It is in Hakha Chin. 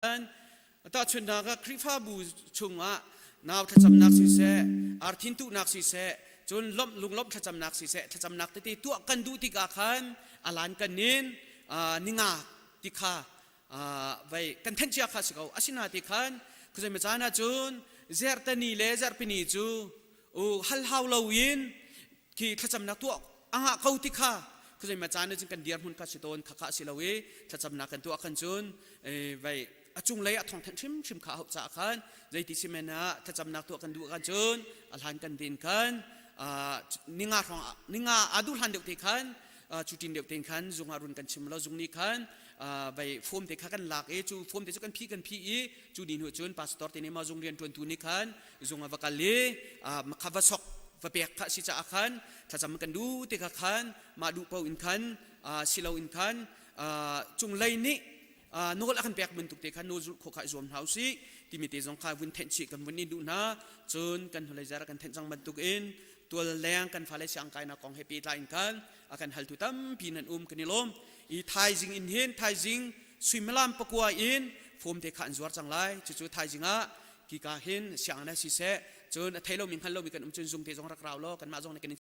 Tahchunhnak ah Khrihfabu chungah nau thlacamnak siseh, arthin tuhnak siseh, cun lawmh lunglawmh thlacamnak siseh, thlacamnak tete tuah kan duh tikah khan alan kan in ninga ti kha vai kan thenh cia kha si ko. Asina ti khan khuazei ma caan ahcun zertani le zerpini cu hal hau loin khi thlacamnak tuah a ngah ko ti kha khuazei ma caan cun kan dirhmun kha si tawn kha kha si lo i thlacamnak kan tuah khan cun vai a cunglei a thawng thanh hrimhrim kha hauh caah khan zeiti simen ah thlacamnak tuah kan duh kan cun a hlan kan din khan ninga hrawng ninga a duh hlan deuh te khan cu tin deuh tein khan zung ah run kan chim lo zung nih khan vai form te kha kan lak i cu form te cu kan phi kan phi i cu ni hnu cun pastor te nih ma zung rian tuantu nih khan zung ah va kal i kha va sok va pek kha si caah khan thlacam kan duh te kha khan mah duh paoh in khan si lo in khan cunglei nih nawl a kan pek bantuk te khan nawl zulh khawh kha i zuam hna usih timi te zong kha vun thenh chih kan vun in duh hna. Cun kan hnulei zar kan thenh cang bantuk in tual leng kan fale siang kainak kong he pehtlai in khan a kan haltu tampi nan um, kan i lawm i thaizing in hin thaizing suimilam pakua in form te kha an zuar cang lai. Cucu thaizing ah kika hin siang na siseh, cun a thei lomi hngal lomi kan um cun zung te zong rak rau law kanmah zong nih kan in.